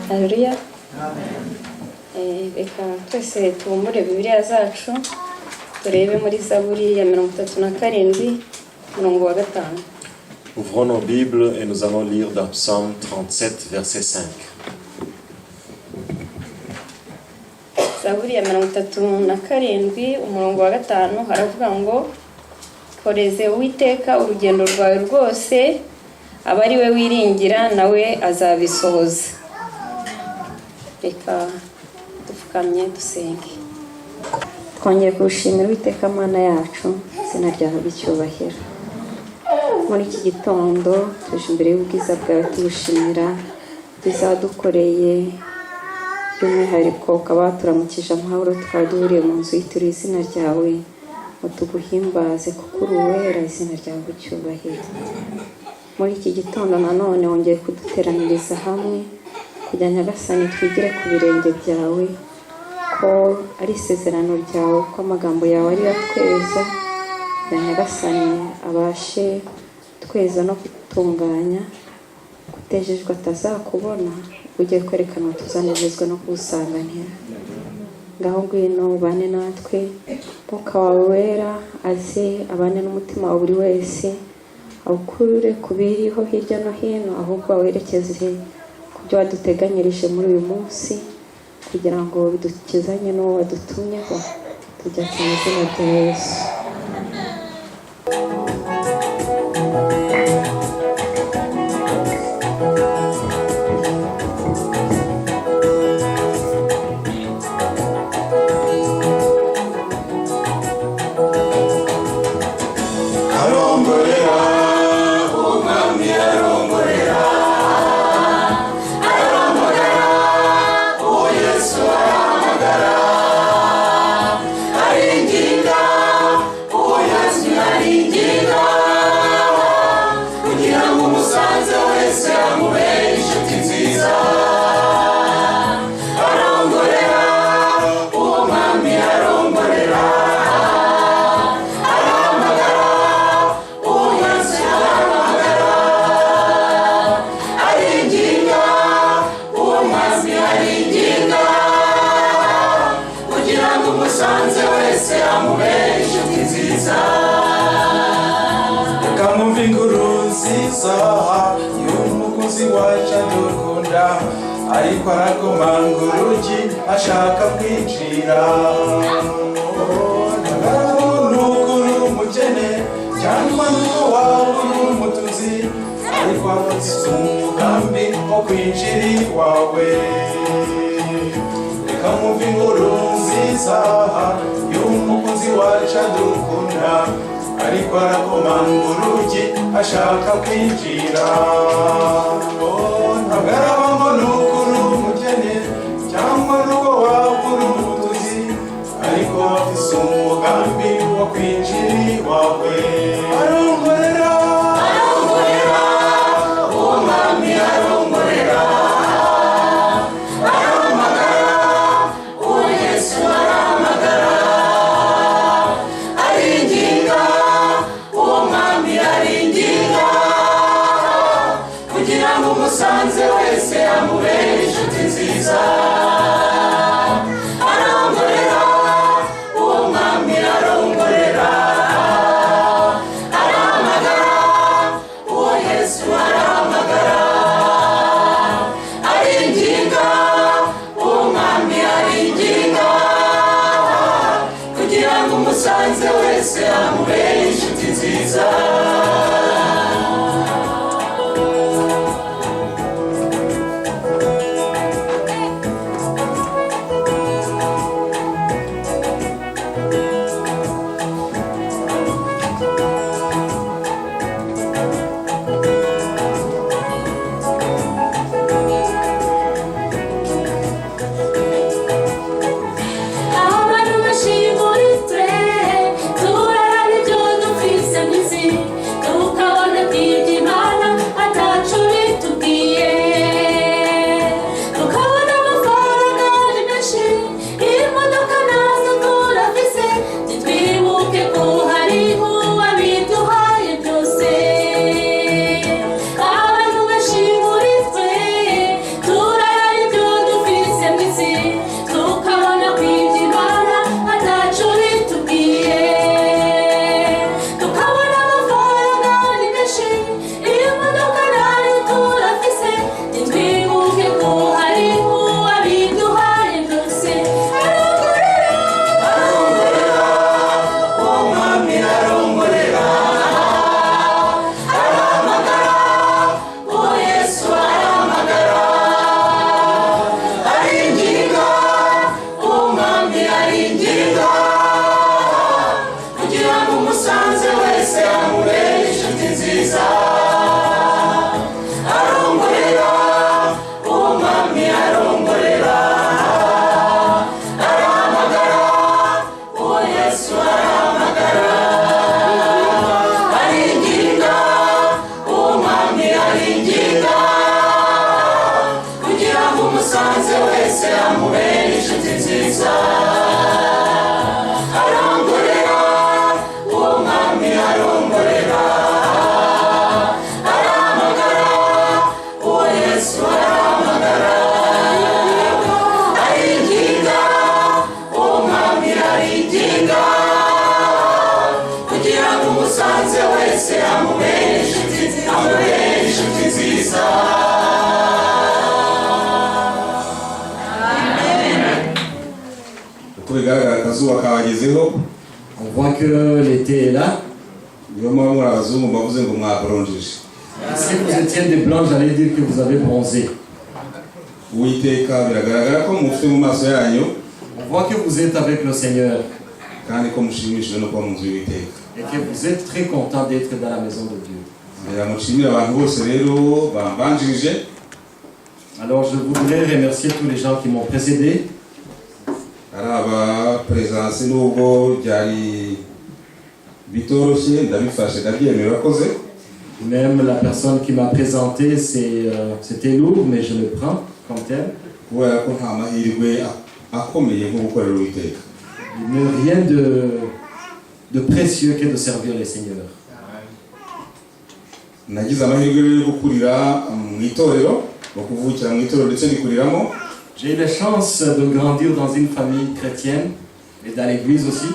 Haleluya. Reka twese tubumbure Bibiliya zacu, turebe muri Zaburi ya 37, umurongo wa 5. Ouvrons nos Bibles et nous allons lire dans Psaume 37, verset 5. Zaburi ya 37, umurongo wa 5, haravuga ngo: "Koreze Uwiteka urugendo rwawe rwose, aba ari we wiringira, nawe azabisohoza." Reka dupfukamye dusenge. Twongeye kuwushimira, Uwiteka Mana yacu, izina ryawe icyubahiro. Muri iki gitondo tuje imbere y'ubwiza bwawe, tugushimira ibyiza wadukoreye, by'umwihariko ukaba waturamukije amahoro, tukaba duhuriye mu nzu yitiriwe izina ryawe ngo tuguhimbaze, kuko uri uwera, izina ryawe icyubahiro. Muri iki gitondo nanone wongeye kuduteraniriza hamwe kugira, Nyagasani, twigire ku birenge byawe, ko ari isezerano ryawe, ko amagambo yawe ariyo atweza, kugira Nyagasani abashe tweza no kutunganya, kutejejwe atazakubona ugiye kwerekanwa, tuzanezezwe no kuwusanganira. Ngaho ngwino ubane natwe, Mwuka wawe Wera aze abane n'umutima wa buri wese, awukurure ku biriho hirya no hino, ahubwo awerekeze ku byo waduteganyirije muri uyu munsi, kugira ngo bidukizanye n'uwo wadutumyeho. Tubyatse mu izina rya Yesu. Arongorera, Umwami arongorera, arahamagara, uwo Yesu arahamagara, aringinga, uwo Yesu aringinga, kugira ngo umusanze wese amubere inshuti nziza. Arongorera, uwo Mwami arongorera, arahamagara, uwo Yesu arahamagara, aringinga, uwo Mwami aringinga, kugira ngo umusanze wese amubere inshuti nziza. Reka mwumve inkuru nziza y'umukunzi wacu adukunda, ariko arakomanga urugi ashaka kwinjira. Nuko uri umukene cyangwa nuko waba uri umutunzi, ariko afite umugambi wo kwinjira iwawe. Reka mwumve inkuru nziza y'umukunzi wacu adukunda, ariko arakomanga urugi ashaka kwinjira. Oh, ntabwo arabamo nuko uri umukene cyangwa nuko waba uri umutunzi, ariko afise umugambi wo kwinjira iwawe. Arongorera, Arongorera, uwo Mwami arongorera, arahamagara, uwo Yesu arahamagara, aringinga, uwo Mwami aringinga, kugira ngo umusanze wese amubere Akazuba kabagezeho. On voit que l'été est là. Niyo muba muri abazungu mbavuze ngo mwaboronjeje. Si vous étiez des blancs, j'allais dire que vous avez bronzé. Uwiteka biragaragara ko mufite mu maso yanyu On voit que vous êtes avec le Seigneur kandi ko mushimishijwe no kuba mu nzu y'Uwiteka. Et que vous êtes très content d'être dans la maison de Dieu. Ngira ngo nshimire abantu bose rero bambanjirije. Alors je voudrais remercier tous les gens qui m'ont précédé, ari abaperezidansi nubwo byari bitoroshye ndabifashe ndabyemera urakoze. Même la personne qui m'a présenté, c'était lourd, mais je le prends comme tel. Kubera ko nta mahirwe akomeye nko gukorera Uwiteka. Il n'y a rien de précieux que de servir le Seigneur. Nagize amahirwe rero yo gukurira mu itorero no kuvukira mu itorero ndetse nikuriramo. J'ai eu la chance de grandir dans une famille chrétienne et dans l'église aussi.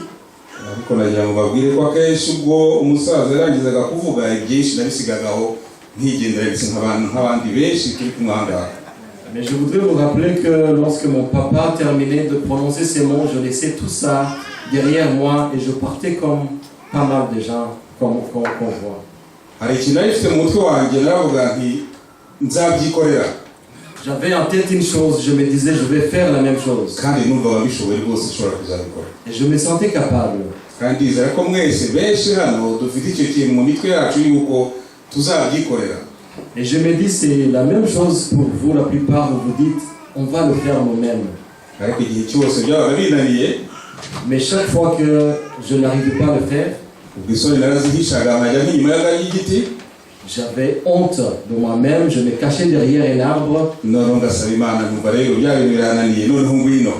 Ariko nagira ngo babwire ko akenshi ubwo umusaza yarangizaga kuvuga ibyinshi nabisigagaho nkigendera ndetse nk'abantu nk'abandi benshi turi kumwe aha ngaha. Mais je voudrais vous rappeler que lorsque mon papa terminait de prononcer ces mots, je laissais tout ça derrière moi et je partais comme pas mal de gens qu'on voit. Hari ikintu nari mfite mu mutwe wanjye naravuga nti nzabyikorera. J'avais en tête une chose, je me disais: je vais faire la même chose. Kandi numvaga mbishoboye rwose nshobora kuzabikora. Et je me sentais capable. Kandi ndizera ko mwese benshi hano dufite icyo kintu mu mitwe yacu yuko tuzabyikorera. Et je me dis, c'est la même chose pour vous, la plupart, vous vous dites: on va le faire nous-mêmes. Ariko igihe cyose byabaga binaniye Mais chaque fois que je n'arrivais pas à le faire, ubwo isoni narazihishaga nkajya nk'inyuma y'igiti. J'avais honte de moi-même, je me cachais derrière un arbre. Noneho ngasaba Imana nkumva rero bya bintu birananiye noneho ngwino.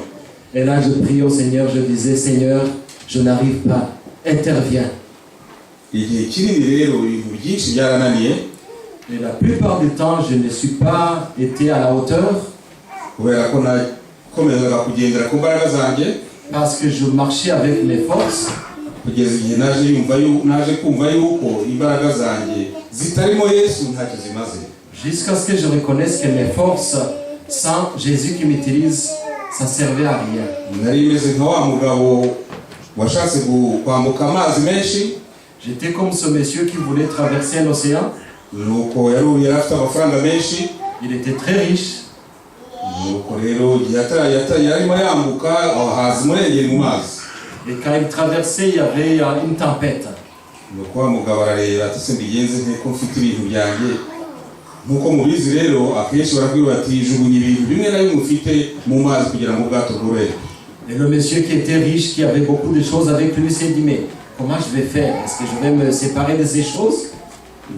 Et là, je priais au Seigneur, je disais: Seigneur, je n'arrive pas, interviens. Igihe kinini rero ibintu byinshi byarananiye. Et la plupart du temps, je ne suis pas été à la hauteur kubera ko nakomezaga kugendera ku mbaraga zanjye parce que je marchais avec mes forces kugeza igihe naje yumva naje kumva yuko imbaraga zanjye zitarimo Yesu ntacyo zimaze. Jusqu'à ce que je reconnaisse que mes forces, sans Jésus qui m'utilise, ça servait à rien. Nari meze nka wa mugabo washatse kwambuka amazi menshi. J'étais comme ce monsieur qui voulait traverser l'océan. Nuko yari yari afite amafaranga menshi. Il était très riche. Nuko rero igihe yarimo yambuka aho haza umurengeri mu mazi. Et quand il traversait, il y avait une tempête. Nuko wa mugabo arareba ati se mbigenze nte ko mfite ibintu byanjye nk'uko mubizi rero akenshi barakubwira bati jugunya ibintu bimwe na bimwe ufite mu mazi kugira ngo ubwato bworohere. Et le monsieur qui était riche, qui avait beaucoup de choses avec lui, s'est dit: mais comment je vais faire? Est-ce que je vais me séparer de ces choses?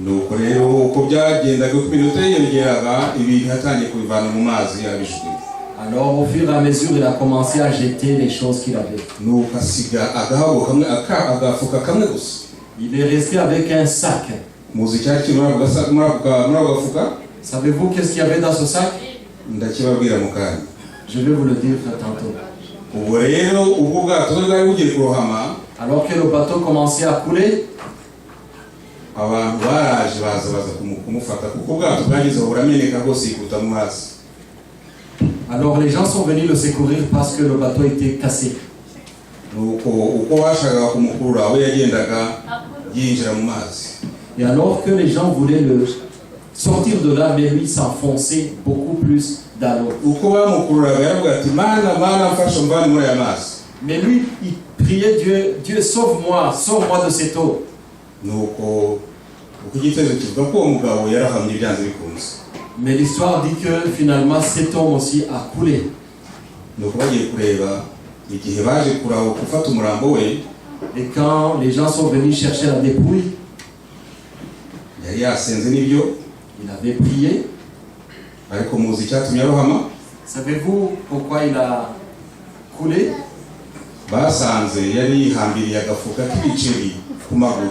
Nuko rero uko byagendaga uko iminota yiyongeraga ibintu yatangiye kubivana mu mazi arabijugunya. Alors au fur et à mesure, il a commencé à jeter les choses qu'il avait. Nuko asiga agahago kamwe agafuka kamwe gusa. Il est resté avec un sac. Muzi icyari kiri muri ako gafuka? Savez-vous qu'est-ce qu'il y avait dans ce sac? Ndakibabwira mu kanya. Je vais vous le dire tantôt. Ubwo rero ubwo ubwato bwe bwari bugiye kurohama Alors que le bateau commençait à couler, abantu baraje baza kumufata kuko ubwato bwageze aho burameneka rwose yikubita mu mazi. Alors les gens sont venus le secourir parce que le bateau était cassé. Nuko uko bashakaga kumukurura we yagendaga yinjira mu mazi. Et alors que les gens voulaient le sortir de là, mais lui s'enfonçait beaucoup plus dans l'eau. Uko bamukururaga yaravuga ati Mana Mana mfasha mvane muri aya mazi. Mais lui, il priait Dieu: Dieu, sauve-moi, sors-moi de cette eau. Nuko uko igitekerezo kivuga ko uwo mugabo yarahamye byanze bikunze. Mais l'histoire dit que finalement cet homme aussi a coulé. Nuko bagiye kureba igihe baje kuraho gufata umurambo we Et quand les gens sont venus chercher la dépouille, yari yasenze n'ibyo il avait prié. Ariko muzi icyatumye arohama? Savez-vous pourquoi il a coulé? Basanze yari yihambiriye agafuka k'ibiceri ku maguru.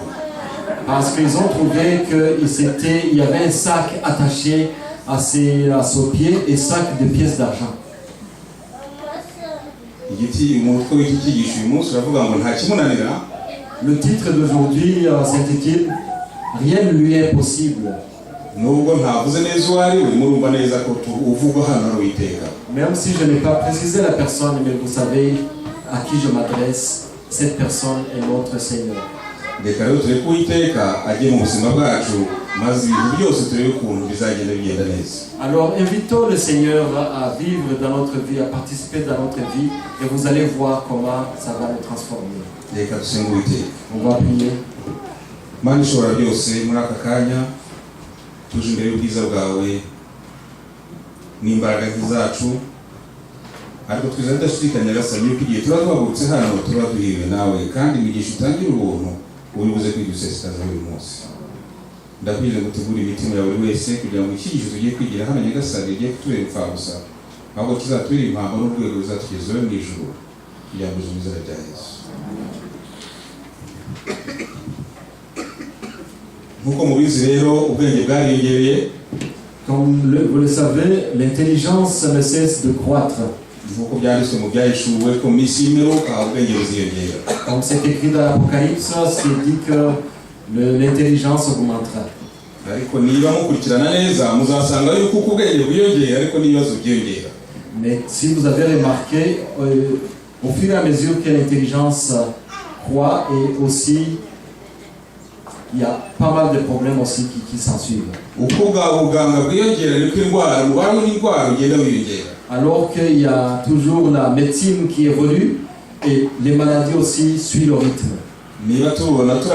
Parce qu'ils ont trouvé qu'il y avait un sac attaché à son pied et sac de pièces d'argent. Igiti umutwe w'iki cyigisho uyu munsi uravuga ngo nta kimunanira. Le titre d'aujourd'hui s'intitule Rien ne lui est impossible. Nubwo ntavuze neza uwo ari we murumva neza ko uvugwa hano ari Uwiteka. Même si je n'ai pas précisé la personne, mais vous savez à qui je m'adresse, cette personne est notre Seigneur. Reka rero tureke Uwiteka ajye mu buzima bwacu, maze ibintu byose turebe ukuntu bizagenda bigenda neza. Alors invitons le Seigneur à vivre dans notre vie, à participer dans notre vie, et vous allez voir comment ça va nous transformer. Reka dusenge Uwiteka. On va prier. Mana ishobora byose, muri aka kanya tuje imbere y'ubwiza bwawe n'imbaraga nk'izacu, ariko twizera tudashidikanya, Nyagasani, yuko igihe tuba duhagurutse hano tuba duhiriwe nawe, kandi imigisha utangira ubuntu uri buze kwidusesekaza buri munsi. Ndakwiriye gutegura imitima ya buri wese kugira ngo icyigisho tugiye kwigira hano, Nyagasani, rigiye kutubera imfabusa, ahubwo kizatubera impambo n'urwego ruzatugezaho mu ijuru, kugira ngo mu izina rya Yesu. Nk'uko mubizi rero, ubwenge bwariyongereye. Comme vous le savez, l'intelligence ne cesse de croître. Nk'uko byanditswe mu Byahishuwe ko mu minsi y'imperuka ubwenge buziyongera. Comme c'est écrit dans l'Apocalypse, c'est dit que l'intelligence augmentera. Ariko niba mukurikirana neza, muzasanga yuko uko ubwenge bwiyongera ariko n'ibibazo byiyongera. Mais si vous avez remarqué, au fur et à mesure que l'intelligence croît, et aussi il y a pas mal de problèmes aussi qui s'en suivent. Uko bwa buganga bwiyongera niko indwara, umubare w'indwara ugenda wiyongera. Alors qu'il y a toujours la médecine qui évolue et les maladies aussi suivent le rythme. Niba tubona turi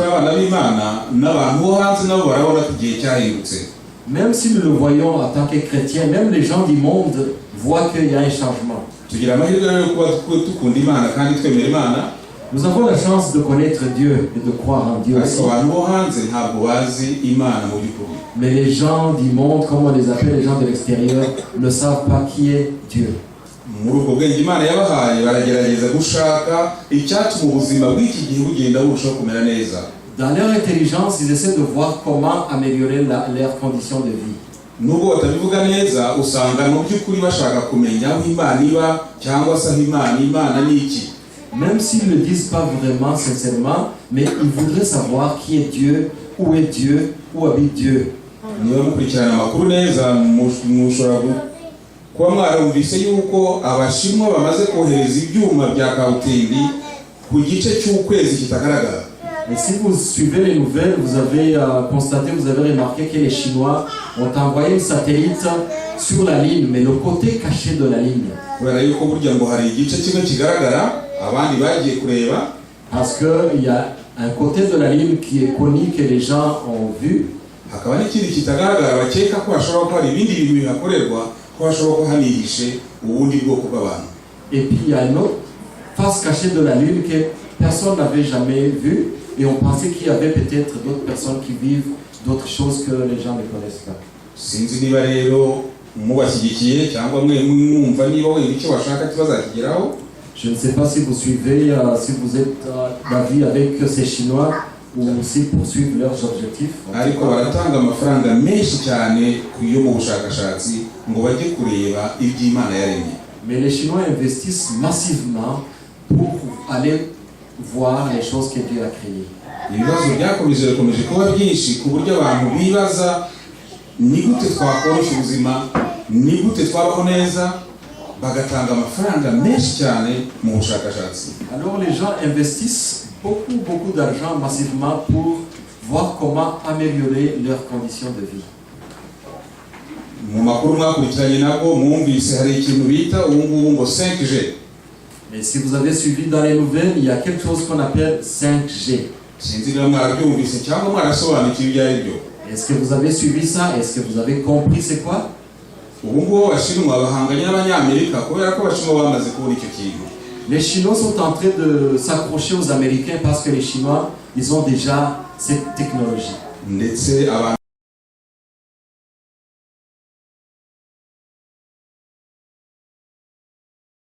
abana b'Imana, n'abantu bo hanze nabo barabona ko igihe cyahindutse. Même si nous le voyons en tant que chrétiens, même les gens du monde voient qu'il y a un changement. Tugira amahirwe rero yo kuba dukunda Imana kandi twemera Imana. Nous avons la chance de connaître Dieu et de croire en Dieu aussi. Ariko abantu bo hanze ntabwo bazi Imana mu by'ukuri. Mais les gens du monde, comme on les appelle, les gens de l'extérieur, ne savent pas qui est Dieu. Muri ubwo bwenge Imana yabahaye, baragerageza gushaka icyatuma ubuzima bw'iki gihe bugenda burushaho kumera neza. Dans leur intelligence, ils essaient de voir comment améliorer leurs conditions de vie. Nubwo batabivuga neza, usanga mu by'ukuri bashaka kumenya aho Imana iba cyangwa se aho Imana ni iki. Même s'ils ne le disent pas vraiment sincèrement, mais ils voudraient savoir qui est Dieu, où est Dieu, où habite Dieu. Niba mukurikirana amakuru neza, mushobora kuba mwarumvise yuko Abashinwa bamaze kohereza ibyuma bya kabutindi ku gice cy'ukwezi kitagaragara. Et si vous suivez les nouvelles, vous avez constaté, vous avez remarqué que les Chinois ont envoyé un satellite sur la Lune, mais le côté caché de la Lune. Kubera yuko burya ngo hari igice kimwe kigaragara abandi bagiye kureba. Parce qu'il y a un côté de la Lune qui est connu, que les gens ont vu, hakaba n'ikindi kitagaragara bakeka ko hashobora kuba hari ibindi bintu bihakorerwa, ko hashobora kuba hanihishe ubundi bwoko bw'abantu. Et puis il y a une autre face cachée de la Lune que personne n'avait jamais vue, et on pensait qu'il y avait peut-être d'autres personnes qui vivent d'autres choses que les gens ne connaissent pas. Sinzi niba rero mubashyigikiye cyangwa mwe mwumva niba wenda icyo bashaka kibazakigeraho. Je ne sais pas si vous suivez, si vous êtes d'avis avec ces Chinois ou s'ils poursuivent leurs objectifs. Ariko baratanga amafaranga menshi cyane ku yo mu bushakashatsi ngo bajye kureba iby'Imana yaremye. Mais les Chinois investissent massivement pour aller voir les choses que Dieu a créées. Ibibazo byakomeje bikomeje kuba byinshi ku buryo abantu bibaza: ni gute twakoroshya ubuzima, ni gute twabaho neza? Bagatanga amafaranga menshi cyane mu bushakashatsi. Alors les gens investissent beaucoup, beaucoup d'argent massivement pour voir comment améliorer leurs conditions de vie. Mu makuru mwakurikiranye nabwo mwumvise hari ikintu bita ubu ngubu ngo 5G. Et si vous avez suivi dans les nouvelles, il y a quelque chose qu'on appelle 5G. Sinzi niba mwarabyumvise cyangwa mwarasobanukiwe ibyo ari byo. Est-ce que vous avez suivi ça? Est-ce que vous avez compris c'est quoi? Ubu ngubu Abashinwa bahanganye n'Abanyamerika kubera ko Abashinwa bamaze kubona icyo kintu. Les Chinois sont en train de s'accrocher aux Américains parce que les Chinois, ils ont déjà cette technologie. Ndetse abantu